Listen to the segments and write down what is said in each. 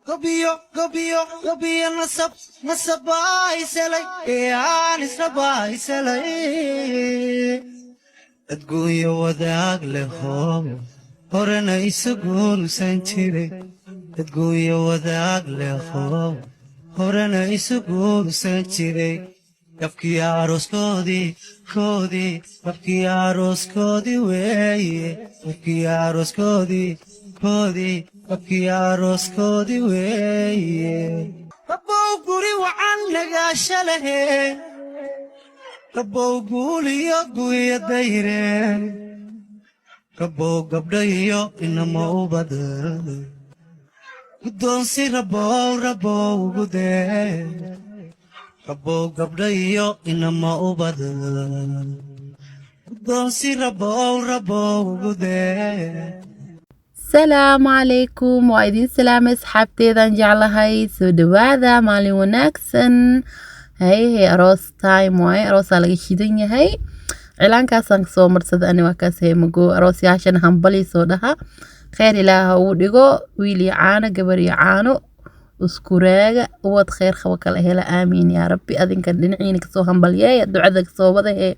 Gobiyo, gobiyo, gobiyo, nasab nasabaa iselay aan israbaa iselay, dadguuyo wadaag leho horena isu guursan jiray, dadguuyo wadaag leho horena isu guursan jiray, gabkii arooskoodii koodii, gabkii arooskoodii weeye, gabkii arooskoodii koodii, gabkii arooskoodii weeye. Rabbow guri wacan nagaasha lehe, Rabbow guuliyo guya dayre, Rabbow gabdho iyo inama ubad guddoonsi, Rabbow, Rabbow gudee, Rabbow gabdho iyo inama ubad guddoonsi, Rabbow, Rabbow gudee. Asalaamu calaykum, waa idiin salaamay asxaabteedaan jeclahay. Soo dhawaada, maalin wanaagsan. Hayehe, aroos time waaye, aroosaa laga shidan yahay. Cilaankaasaan kasoo marsada ani, waa kaas mago. Aroosyaashan hambali soo dhaha, kheyr Ilaaha ugu dhigo, wiil iyo caano, gabar iyo caano, isku raaga, ubad kheyr qabo kala hela, aamiin yaa Rabbi. Adinkan dhinaciina kasoo hambalyeeya, ducada kasoo wadahe.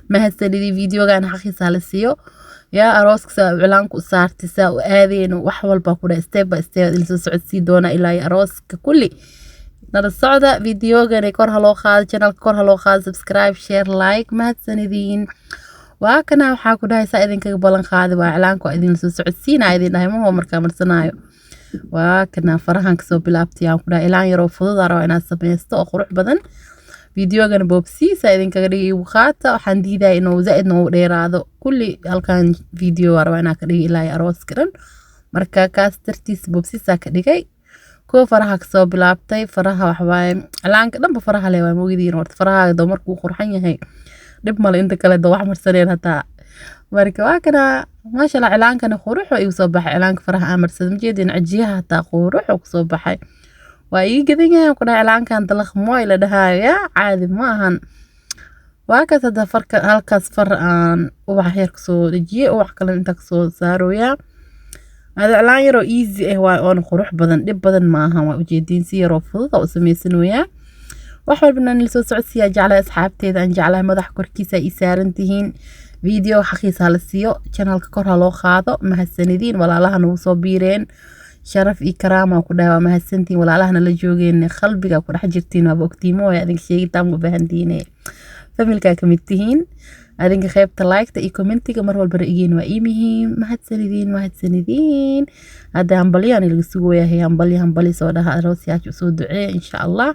Mahadsanidii. Videogan xaqiisa la siiyo yaa arooska saa cilaanku u saartay, saa u aadeyno, wax walba ku dhahay, step by step ila soo socodsii doona ilaa iyo arooska kulli. Nala socda videogani, kor ha loo qaado channelka, kor ha loo qaado, subscribe, share, like. Mahadsanidin. Waa kana, waxaa ku dhahay saa idinkaga ballan qaadi waa cilaanku waa idin soo socodsiinaya, idin dhahay maho markaa marsanaayo. Waa kana, farahan kasoo bilaabtay aan ku dhahay, ilaan yaroo fudud aa rabaa inaad sameysto oo qurux badan. Videogana boobsiisa idinkaga dhigay, igu qaata. Waxaan diidaya inuu zaaid noogu dheeraado kulli, halkan video waa rabaa inaa ka dhigay ilaa iyo arooska dhan. Marka kaas dartiis boobsiisaa ka dhigay. Kuwa faraha kasoo bilaabtay, faraha waxawaaye cilaanka dhanba faraha le waa mogidiin. Horta farahaaga doo markuu qurxan yahay, dhib male inta kale doo wax marsaneen hataa. Marka waa kana, maasha Allah, cilaankana quruxo igu soo baxay. Cilaanka faraha aan marsada majeedin, cajiyaha hataa quruxo kusoo baxay, waa ii gadan yahay ku dhahay. Cilaankan dalaq mooy la dhahaayo, yaa caadi ma ahan. Waa kaas. Hadda farka halkaas far aan ubax yar kasoo dhejiyey, ubax kale inta kasoo saarooyaa. Hada cilaan yaroo easy ah waa oona qurux badan, dhib badan ma ahan. Waa ujeediin, si yaroo fudud oo u sameysanayaa. Wax walbana nila soo socodsiiyaa jeclahay. Asxaabteeda aan jeclahay, madaxa korkiisa ay saaran tihiin. Video xaqiisa hala siiyo, channelka kor ha loo qaado. Mahadsanidin walaalaha nagu soo biireen, sharaf iyo karaama ku dhahay, waa mahadsantihiin. Walaalahana la joogeen, qalbiga ku dhex jirtiin, waaba ogtiimo way, adinka sheegitaan ma baahantihiin, familkaa kamid tihiin adinka. Qaybta like-ta iyo commentiga mar walba ra'igiin waa ii muhiim. Mahadsanidin, mahadsanidin. Hadda hambalyaan laga sugayahay, hambalyo, hambali soo dhaha, aroosyaasha usoo duceeya insha Allah.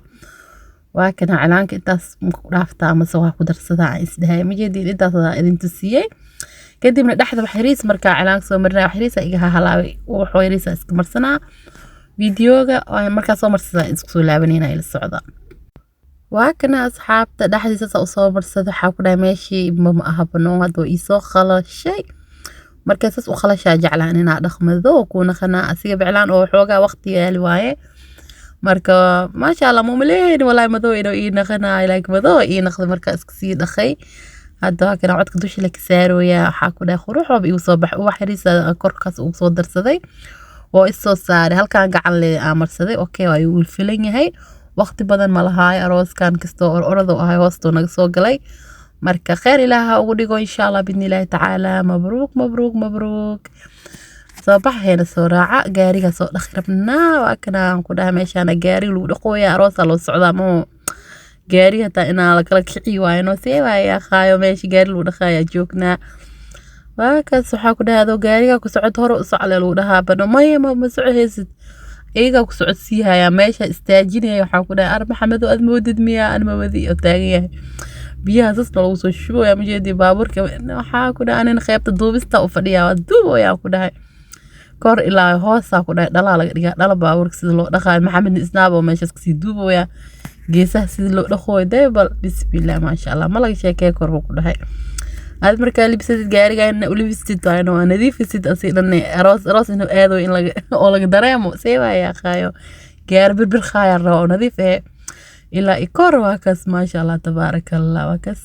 Waa kana cilaanka, intaas ku dhaaftaa amase waa ku darsadaa aan isdhahay, majeedin, intaas idin tusiyey. Kadibna dhexda wax yariis markaa cilaanka soo marinaya, wax yariis iga halaabay, wax yariis iska marsanaa. Videoga markaa soo marsadaa isku soo laabanayna, ila socda. Waa kana asxaabta, dhexdiisa saa usoo marsada. Waxaa ku dhahay meeshii ma aha bano, hadda waa iisoo qalashay. Marka saas u qalashaa jeclaan inaa dhaqmado ku naqanaa asiga biclaan oo xoogaa waqti yaali waaye. Marka maasha Allah, ma umaleyn walaahi madow inuu ii naqanayo, like madow ii naqday markaa iska sii dhaqay. Hadda waa kana, codka dusha la ka saarooyaa. Waxaa ku dhahay quruxooba igu soo baxay, ubax yariis korkaas ugu soo darsaday oo is soo saaray. Halkan gacan le aan marsaday, okay, waa igu filan yahay. Waqti badan ma lahaayo arooskan, kastoo ororadu ahay hoostoo naga soo galay. Marka kheyr Ilaaha ugu dhigo insha Allah, bidni Ilaahi tacaala. Mabruuk, mabruuk, mabruuk. Soo baxayna, soo raaca gaariga, soo dhaqi rabnaa. Waa kana aan ku dhahay, meeshaana gaariga lagu dhaqooya, aroosaa loo socdaa moo gaari hataa inaa lakala kici waayno, see waaya qaayo, meesha gaari lagu dhaqaaya joognaa. Waa kaas. Waxaa ku dhahay adoo gaariga ku socod, hore u socle lagu dhahaa bano, maya, ma soco haysid, iyagaa ku socodsiihaya, meesha istaajinaya. Waxaa ku dhahay ar Maxamedo, aad moodid miyaa an mawadi oo taagan yahay, biyaha sasna lagu soo shubaya, majeedi baabuurka. Waxaa ku dhahay anin qeybta duubista u fadhiyaa, waa duubaya ku dhahay, kor ilaa hoosaa ku dhahay, dhalaa laga dhigaa dhala baabuurka sida loo dhaqaayo. Maxamedna isnaaba meeshaas kasii duubaya geesaha sida loo dhaqooyo. Dee bal bismillah, maasha Allah, ma laga sheekey kor ku dhahay. Aad markaa libsatid gaariga u libistid, waa inuu nadiifisid asi dhan, aroos aroos inuu aado in laga oo laga dareemo, see waaya qaayo, gaari birbir qaaya rabo oo nadiif eh ilaa i kor. Waa kaas, maasha Allah, tabaaraka Allah. Waa kaas,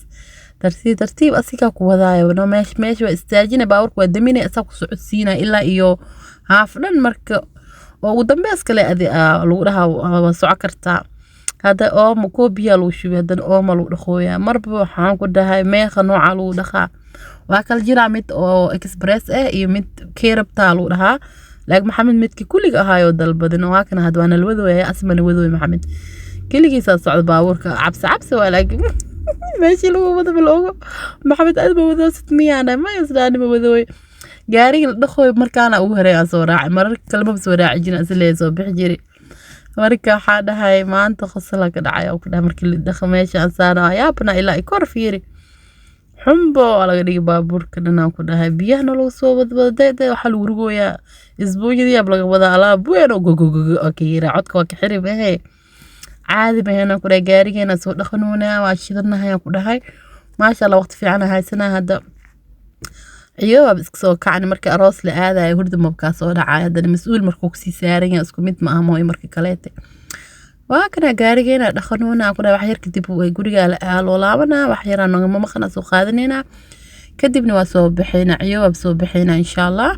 tartiib tartiib asigaa ku wadaayo no, meesha meesha waa istaajina, baabuurka waa daminaya, asaa ku socodsiinaya ilaa iyo haaf dhan. Marka Oo ugu dambeys kale adi lagu dhahaa waa soco kartaa. Hadda Omo koo biyaa lagu shubay, haddana Omo lagu dhaqooyaa. Marba waxaan ku dhahay meeqa nooca lagu dhaqaa. Waa kala jiraa mid oo express ah iyo mid keerabtaa lagu dhahaa, laakiin Maxamed midkii kulliga ahaayoo dalbadin. Waa kana hadda waa nala wadooya, asmana wadooy. Maxamed keligiisaa socda baabuurka, cabsi cabsi waa, laakiin meeshii lagu wado ma loogo. Maxamed aad ma wadoosid miyaana? Ma isdhaani ma wadooy. Gaariga la dhaqooyo markaana ugu horey aan soo raacay, mararka kale maba soo raaci jirin, asilee soo bixi jiray. Marka waxaa dhahay maanta qosla ka dhacay oo ku dhahay markii la dhaqo meesha aan saarno yaabna ilaa i kor fiiri, xumbo waa laga dhigay baabuurka dhan. Aan ku dhahay biyahana lagu soo wadwada dayday, waxaa lagu rugooyaa isbuunyadii yaab laga wadaa, alaab weyn oo gogogogo oo ka yira, codka waa ka xiri mahe, caadi maheen. Aan ku dhahay gaarigeena soo dhaqanoonaa, waa shidanahay. Aan ku dhahay maasha Allah, waqti fiican aan haysanaa. Hadda ciyo waaba iska soo kacni. Marka aroos la aadayo hurda mabkaa soo dhacay, haddana mas-uul markuu kusii saaran yahay isku mid ma aha mooy. Marka kaleete waa kana gaarigeena dhaqanoona. Aan ku dhahay wax yar kadib way guriga loo laabanaa, wax yaraa nogama maqana, soo qaadanaynaa, kadibna waa soo baxaynaa. Ciyo waaba soo baxaynaa insha Allah.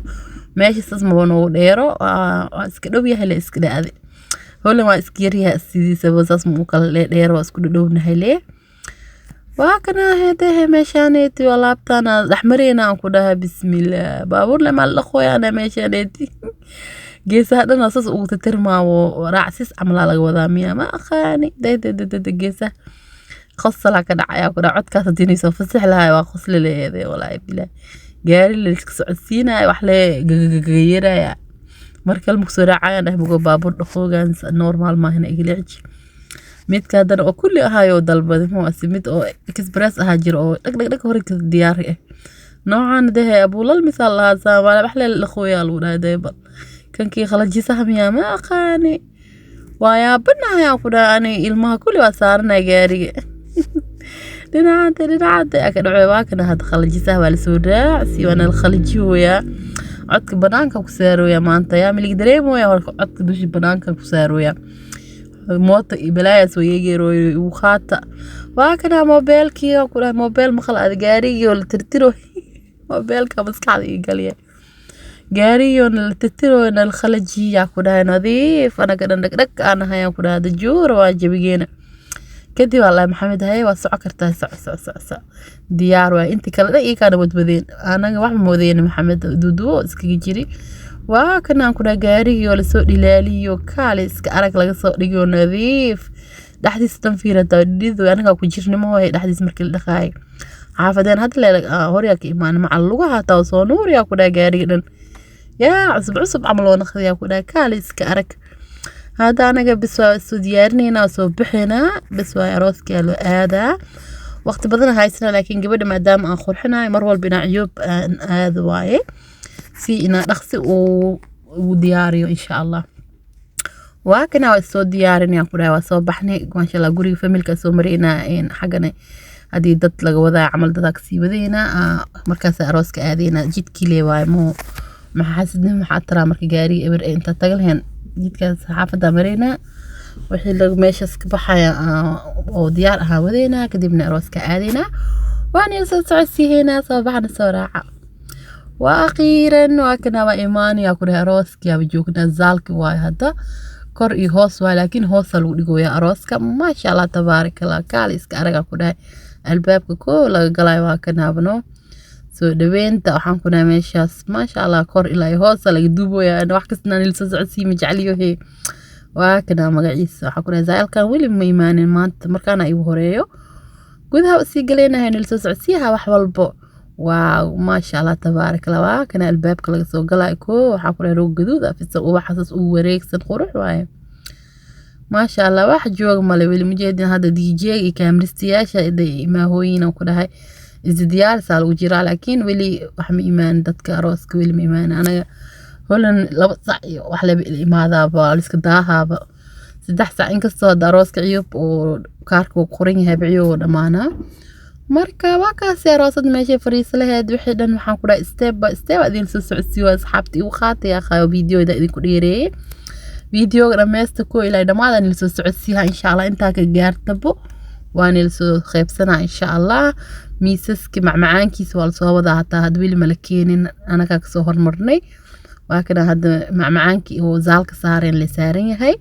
Meesha saas maba noogu dheero, waa iska dhow yahay, la iska dhaaday holan, waa iska yaryahay sidiisaba, saas ma u kala dheer, waa isku dhadhownahay lee. Waa kana heedehe meeshaaneeti waa laabtaana dhexmareyna. Aan ku dhahay bismillaah, baabuur le maa la dhaqooyaana meeshaaneeti, geesaha dhan saas ugu titirmaawo, raacsis camalaa laga wadaa miyaa, ma aqaani. Daydaydayda geesaha qosalaa ka dhacaya ku dhaca codkaas haddii soo fasix lahay waa qosli laheede. Walaahi bilaah, gaari la iska socodsiinaya wax le gagagagayaraya. Marka kale maku soo raacayaan dheh mugo baabuur dhaqoogan normal maahina igala ciji. Midka haddana oo kulli ahaayoo dalbaday muxuu asi mid oo express ahaa jiro oo dhag dhag dhag hore ka diyaari ah noocan dehe abuulal misaal lahaa soomaali wax lee dhaqooyaa lagu dhahay deebal kankii qalajisaha miyaa, ma aqaani, waa yaabanahay. Aan ku dhahay ani ilmaha kulli waa saaranaya gaariga, dhinacante dhinacante aa ka dhacay. Waa kana hadda qalajisaha waa lasoo raacsi, waana la qalajiyooyaa. Codka banaanka ku saarooyaa maanta, yaa milig dareemooya horka, codka dusha banaanka ku saarooyaa, moota iyo balaayaas oo yeegeerooyo igu qaata. Waa kana moobeelkii. Aan ku dhahay moobeel maqal aad gaarigii oo la tirtiro, moobeelka maskaxda ii galiya, gaarigii oo la tirtiro na la qalajiyaa. Ku dhahay nadiif anaga dhan dhagdhag aan ahay. Aan ku dhahay hadda juura waa jabigeena. Kadib waa lahay Maxamed haye waa soco kartaa, soco soco soco soco, diyaar waay. Intii kale dhan ii kaana wadwadeen, anaga wax ma wadeen, Maxamed duuduwo iskaga jiri. Waa kana aan ku dhahay gaarigii oo lasoo dhilaaliyo, kaale iska arag, laga soo dhigiyo nadiif, dhexdiisa dhan fiirataa dhidido, anaga ku jirnimo hooy dhexdiisa markii la dhaqaayay. Xaafadeen hadda lee horyaa ka imaan macal lugaha taa soo nuuriyaa. Ku dhahay gaariga dhan yaa cusub cusub camal oo naqdiyaa. Ku dhahay kaale iska arag. Hadda anaga bis waa soo diyaarinaynaa, soo bixinaa, bis waa arooskii loo aadaa. Waqti badan haysana, laakiin gabadha maadaama aan qurxinayo mar walba inaan ciyoob aan aado waaye, si inaan dhaqsi uu diyaariyo insha Allah. Waa kana waa soo diyaarinayaan. Ku dhahay waa soo baxnay maasha Allah. Guriga familka soo maraynaa, xaggana haddii dad laga wadaa camal dadaa kasii wadaynaa, markaas arooska aadaynaa. Jidkii lee waaye moo maxaa xasidnimo maxaa taraa marka gaariga eber inta taga lahayn, jidkaas xaafadda maraynaa, wixii lagu meeshaas ka baxaya oo diyaar ahaa wadaynaa, kadibna arooska aadaynaa, waana soo socodsiihaynaa. Soo baxna, soo raaca. Waa akhiiran waa kana waa imaanaya. Ku dhahay arooskii aba joognaa, zaalki waaye hadda, kor iyo hoos waay, laakiin hoosa lagu dhigoyaa arooska. Maasha Allah tabaaraka Allah, kaali iska aragaa. Ku dhahay albaabka koo laga galayo waa kanaabno soo dhaweynta. Waxaan ku dhahay meeshaas maasha Allah, kor ilaa iyo hoosa laga duuboyaa, wax kastana nila soo socodsiiy ma jecliyo he. Waa kana magaciisa. Waxaan ku dhahay zaalkan weli ma imaanin maanta, markaana igu horeeyo gudaha usii galeynahay, nila soo socodsiiyaha wax walbo. Waaw, maasha Allah tabaaraka Allah. Waa kana albaabka laga soo galayo koo. Waxaan ku dhahay roog gaduud ah fidsan, ubaxaasas ugu wareegsan, qurux waaye maasha Allah. Wax jooga male weli, mujeedin hadda DJ iyo kaamiristayaasha imaahooyin. Ku dhahay isdiyaarsaa lagu jiraa, laakiin weli wax ma imaan, dadka arooska weli ma imaan. Anaga holan 2 sac iyo wax laba imaadaaba, liska daahaaba 3 sac, inkastoo hadda arooska ciyub oo kaarka uu qoran yahay biciyo oo dhammaanaa. Marka waa kaasi aroosad meeshay fariisa lahayd, wixii dhan waxaan ku dhahay step by step idin soo socodsiiyo. Asxaabta igu qaatay aqaayo videoda idinku dheereeyay, videoga dhammaysta ko ilaa dhammaad aan soo socodsiiyaa insha Allah. Intaa ka gaartabo waan ila soo qaybsanaa insha Allah. Miisaska macmacaankiisa waa lasoo wadaa, hataa had weli mala keenin, anagaa kasoo hormarnay. Waa kana hadda macmacaankii oo zaalka saareen la saaran yahay.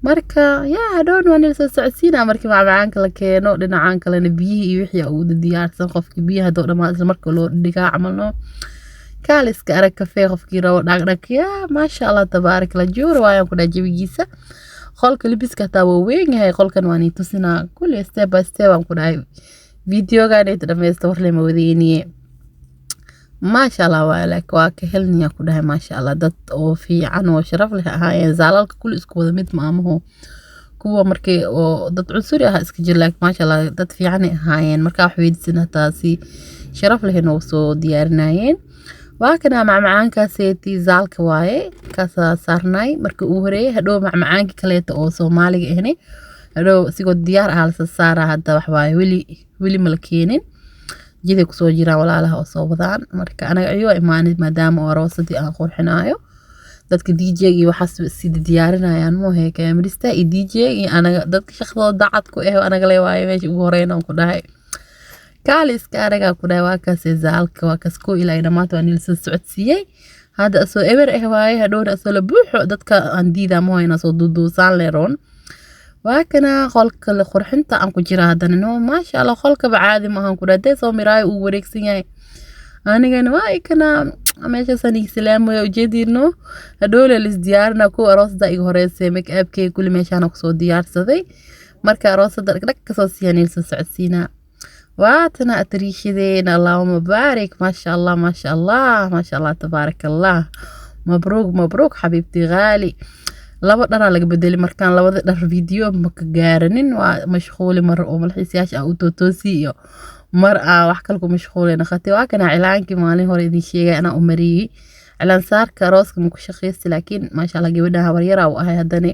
Marka yaa hadhown waan ila soo socodsiinaa markii macmacaanka la keeno. Dhinacan kalena biyihii iyo wixii ugu diyaarsan, qofkii biyaha haduu dhammaado isla marka loo dhigaa camalno. Kaaliska arag, kafee qofkii rabo, dhagdhag. Yaa, maasha Allah, tabaarak la juur waayaan ku dhaha jawigiisa. Qolka libiska hataa waa weyn yahay qolkan, waan ii tusinaa kulli step by step aan ku dhahay. Videogan inta dhammaysta war lema wadeyniye. Maasha Allah, waa like waa ka helniya ku dhahay. Maasha Allah, dad oo fiican oo sharaf leh ahaayeen. Zaalalka kulli isku wada mid maamaho, kuwa markay oo dad cunsuri ah iska jir, laakiin maasha Allah, dad fiican ay ahaayeen. Markaa wax weydiisan hataa si sharaf leh noogu soo diyaarinayeen. Waa kana macmacaankaaseti zaalka waaye, kaasaa saarnay marka uu horeeyay. Hadhow macmacaankii kaleeta oo Soomaaliga ahne hadhow isigoo diyaar ah lasa saaraa. Hadda wax waaye, weli weli ma la keenin, jiday kusoo jiraan walaalaha oo soo wadaan. Marka anaga ayuu imaanid maadaama oo aroosadii aan qurxinaayo, dadka DJ iyo waxaas sida diyaarinayaan moohe, kaamirista iyo DJ iyo anaga dadka shaqadooda dacad ku ah anaga le waaye. Meesha ugu horeyn aan ku dhahay, kaali iska aragaa ku dhahay. Waa kaas zaalka, waa kaas koo ilaa dhamaanta waan ila soo socodsiiyey. Hadda asoo eber ah waaye, hadhowna asoo la buuxo dadka aan diidaa moohe inaa soo duuduusaan leeroon. Waa kana qolka la qurxinta aan ku jira haddana. No, maasha Allah, qolkaba caadi maahan ku dhahay, soo miraayo uu wareegsan yahay. Anigana waa ikana meeshaasaan islaamaya ujeediino. Hadhowle lis diyaarina kuwa aroosada iga horeysay, make upkeyga kulli meeshaan kusoo diyaarsaday. Marka aroosada dhagdhag kasoo siiyaan ila soo socodsiinaa. Waatana atariishadeena, Allahuma baarik, maasha Allah, maasha Allah, maasha Allah, tabaaraka Allah, mabruuk mabruuk xabiibti qaali. Laba dharaa laga bedelay markaan labada dhar video ma ka gaaranin, waa mashquuli mar oo malxiisayaasha ah u tootoosii iyo mar aa wax kale ku mashquulay naqatay. Waa kana cilaankii maalin hore idin sheegay anaa u mariyey cilaan saarka arooska, ma ku shaqaystay, laakiin maasha Allah, gabadhan habaryaraa u ahay, haddana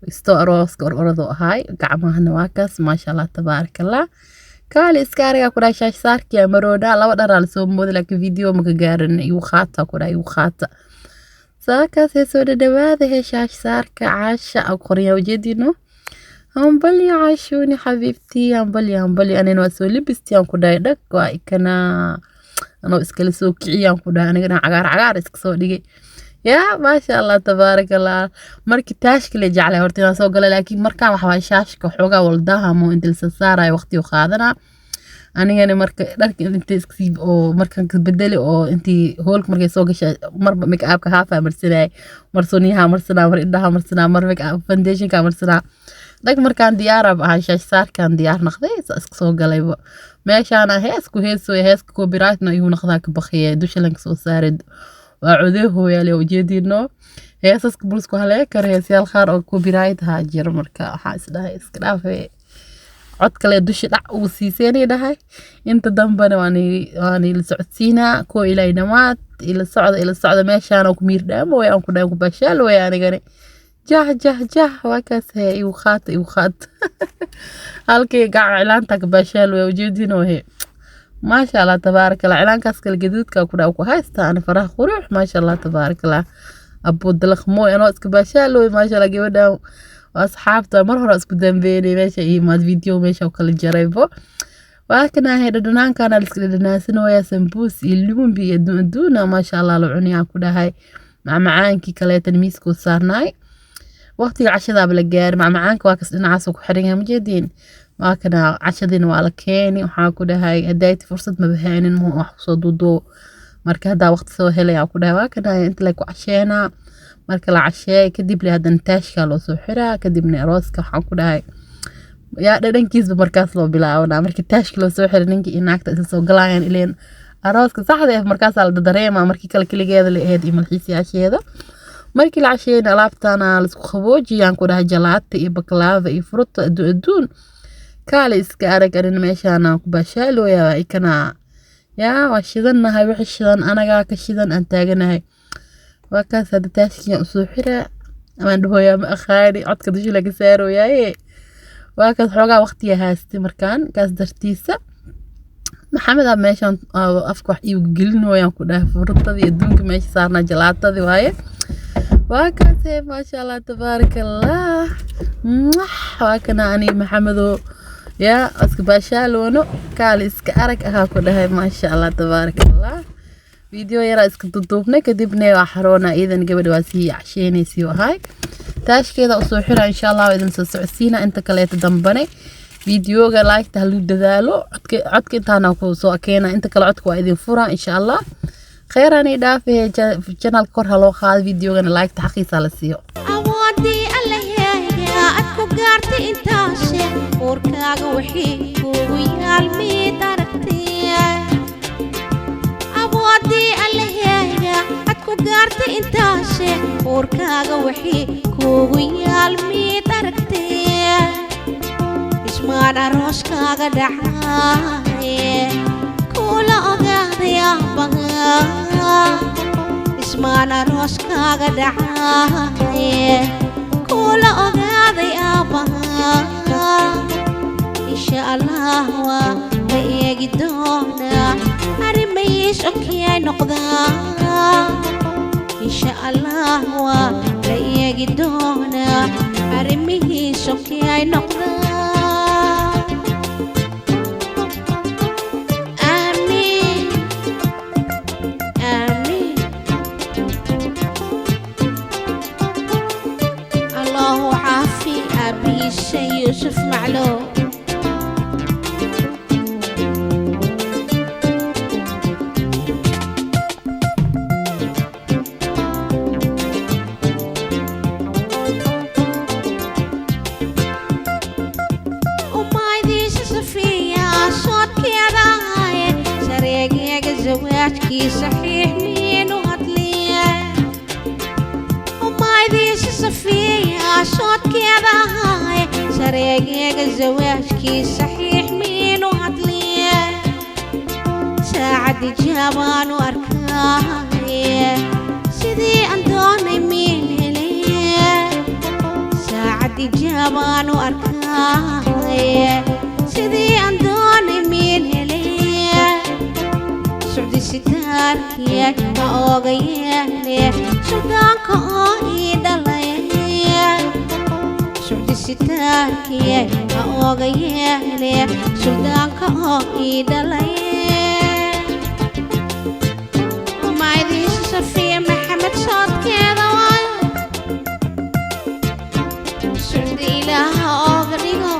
isto arooska ororadu ahay. Gacmahana waa kaas, maasha Allah, tabaaraka Allah, kaali iska arigaa ku dhahay. Shaash saarkii maroodha laba dharaa lasoo mooday, laakiin video ma ka gaarin. Igu qaata ku dhahay, igu qaata saakaasee. Soo dhadhawaada he, shaash saarka Caasha a qoryaa ujeedino. Hambalyo Caashuuni xabiibtii, hambalyo hambalyo. Anina waa soo libistii aan ku dhahay, dhag waa ikana anoo iskala soo kiciyaan ku dhahay. Anigana cagaar cagaar iska soo dhigay. Yaa, maasha Allah, tabaaraka Allah. Markii taashka la jeclay horta inaan soo galay, laakiin markaan waxa waaye shaashka xoogaa waldahamo inta la saarayo waqti u qaadanaa. Anigana marka dharka inta iskasii oo markaan ka bedeli oo intii hoolka markay soo gashay, marba make upka haafaa marsanayay, mar sunniyaha marsanaa, mar indhaha marsanaa, mar make up foundationka marsanaa. Dhag markaan diyaarab ahaa, shaash saarkaan diyaar noqday, saa iska soo galayba meeshaana hees ku heesooya. Heeska copyrightna iyuu noqdaa ka baqiya, dusha lanka soo saaray waa codee hooyaale ujeediino. Heesaska bulsku halee kara, heesyaal qaar oo copyright ahaa jira. Marka waxaa isdhahay iska dhaafee, cod kale dusha dhac ugu siiseenay dhahay. Inta dambena waan ila socodsiinaa kuwa ilaa dhamaad ila socda, ila socda. Meeshaan ku miir dhaamo way aan ku dhahay, ku bashaal way anigani, jah jah jah. Waa kaas hee, igu qaata, igu qaata halkii gacan cilaanta ka bashaal way ujeedinoo he. Maasha Allah, tabaaraka Allah, cilaankaas kale gaduudka ku dhaw ku haysta ana faraha qurux. Maasha Allah, tabaaraka Allah, abu dalaq mooy anoo iska bashaal way. Maasha Allah, gabadhan asxaabta mar hore isku dambeynay meesha iyo maad video meesha u kala jaraybo. Waa kana ahay dhadhanaankana la iska dhadhanaansanooyaa, sambuus iyo lumbi iyo adduuna, maasha Allah, la cuniyaa ku dhahay. Macmacaankii kaleetan miiskuu saarnaay, waqtiga cashadaaba la gaaray. Macmacaanka waa kas dhinacaas ku xiran yahay, majeediin. Waa kana cashadiina waa la keeni. Waxaa ku dhahay hadayti fursad ma bahaanin mu wax kusoo duuduo, marka haddaa waqti soo helaya ku dhahay. Waa kana inta lay ku casheenaa, marka la casheey kadib le haddana taashkaa loo soo xiraa, kadibna arooska waxaan ku dhahay yaa dhadhankiisba markaas loo bilaabanaa. Markii taashka loo soo xiray, ninkii iyo naagta isla soo galayaan ileen arooska saxda ah markaasaa la dareemaa. Markii kale keligeeda la ahayd iyo malxiisyaasheeda. Markii la casheeyna alaabtana laisku qaboojiyaan ku dhahay, jalaata iyo baklaava iyo fruta adduun adduun, kaale iska arag. Arin meeshaan aan ku baashaalooyaa ikana, yaa waa shidannahay, wixii shidan anagaa ka shidan aan taaganahay. Waa kaas hadda taashkiyaan usoo xiraa amaan dhahooyaa, ma aqaani codka dusha laga saarooyaaye. Waa kaas xoogaa waqtiga haastay markaan kaas dartiisa. Maxamed aa meeshaan afka wax iigu gelinooyaan ku dhahay, furutadii adduunka meesha saarnaa, jalaatadii waaye. Waa kaasee, maasha Allah, tabaaraka Allah. Waa kana aniga Maxamedo yaa iska baashaaloono, kaali iska arag ahaa ku dhahay. Maasha Allah, tabaaraka Allah. Video yaraa iska duduubnay, kadibna waa xaroona. Iidan gabadha waa sii casheynaysiyo ahay, taashkeeda usoo xira. Insha Allah waa idin soo socodsiina inta kaleeta dambane. Videoga like-ta haluu dadaalo. Codka intaana ku soo keena, inta kale codka waa idin fura, insha Allah. Kheyraanay dhaafee, channelka kor ha loo qaado, videogana like-ta xaqiisa la siiyo. Awoodii Allahayga aad ku gaartay intaashe, uurkaaga wixii kugu yaal mid aragtiye. Awoodii Allahayga aad ku gaartay intaashe, uurkaaga wixii kugu yaal mid aragtiye. Ismaan arooskaaga dhacaaye kula ogaaday aabbaha, ismaan arooskaaga dhacaaye kula ogaaday aabbaha. Insha Allah waa la eegi doonaa, arrimayiis okiyay noqdaa. Insha Allah waa la eegi doonaa, arrimihiis okiyay noqdaa. Aamiin, aamiin. Allahu caafi aabihiisa Yuusuf Maclow. Umaydiisa Safiya soodkeedaaye, sareegeega zawaajkii saxiix miinu hadliye. Umaydiisa Safiya soodkeedaaye, sareegeega zawaajkii saxiix miinu hadliye. Saacad ijaabaanu arkaaye, sidii aan doonay miin heleye. Saacad ijaabaanu arkaaye, sidii aan doonay miin heleye. Socdi sitaarkiye ma ooga yeele, suldaanka oo ii dhalaye. Socdi sitaarkiye ma ooga yeele, suldaanka oo ii dhalaye. Umaydiisa Safiya Maxamed soodkeeda waayo, socdi Ilaaha ooga dhigo.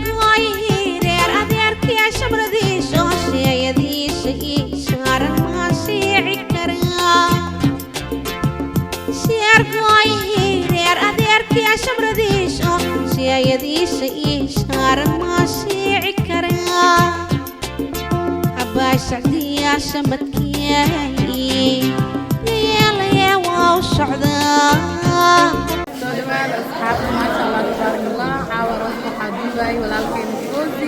Seergooyihiireer adeerkiya shabradiisa oo seeyadiisa ii saaran maan siici karaa. Seergooyihiireer adeerkiya shabradiisa oo seeyadiisa ii saaran maan siici karaa. Habaa sacdiyaa samadkiyaay yeelaya waa u socdaa. Soo dhawaada asxaabta, maasha Allah, tabaarak Allah. Caawa arooska waxaa duubayay walaalkeena Foosi,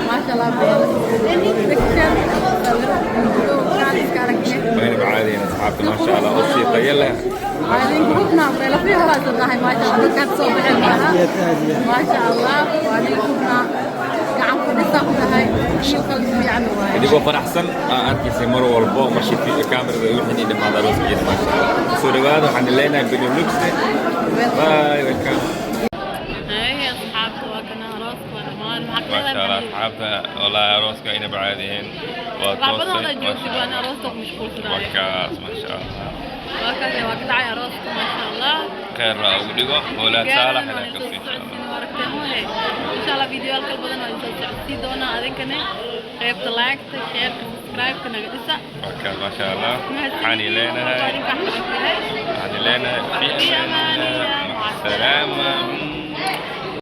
maasha Allah. Picture, sawir, video kaan iska aragne. Wayna caadiyin asxaabta, maasha Allah, oo sii tayo leh. Waa idinku hubnaa meelafii horaa tahay, maasha Allah. Dadkaad soo baxeen maaha, maasha Allah, waa idinku hubnaa, gacan fadhisa ku tahay, wiil qalbi fiican waaye. Adigoo faraxsan aa arkaysay mar walbo markii kaamirada wixii dhamaada arooskiina, maasha Allah. Soo dhawaada, waxaan leenahay Benelux. Bye, welcome. Hey asxaabta, waa kana arooska waa dhammaan. Maasha Allah asxaabta, wallahi arooska inaba caadiyin waa. Wax badan toosay. hada joogtid, waan arooska ku mashquulsanahay. Wakaas, maasha Allah. Waa kan, waa ka dhacay arooska, maasha Allah. Khayr la ugu dhigo, awlaad saalax ilaa ka siiyo, insha Allah. Insha Allah videoyaal kal badan waa soo socodsiin doonaa. Adinkane qaybta like-ta, share-ka, subscribe-ka naga dhisa. Wakaas, maasha Allah. Waxaan leenahay fi في amaan أمان illah. الله. Maca salaama.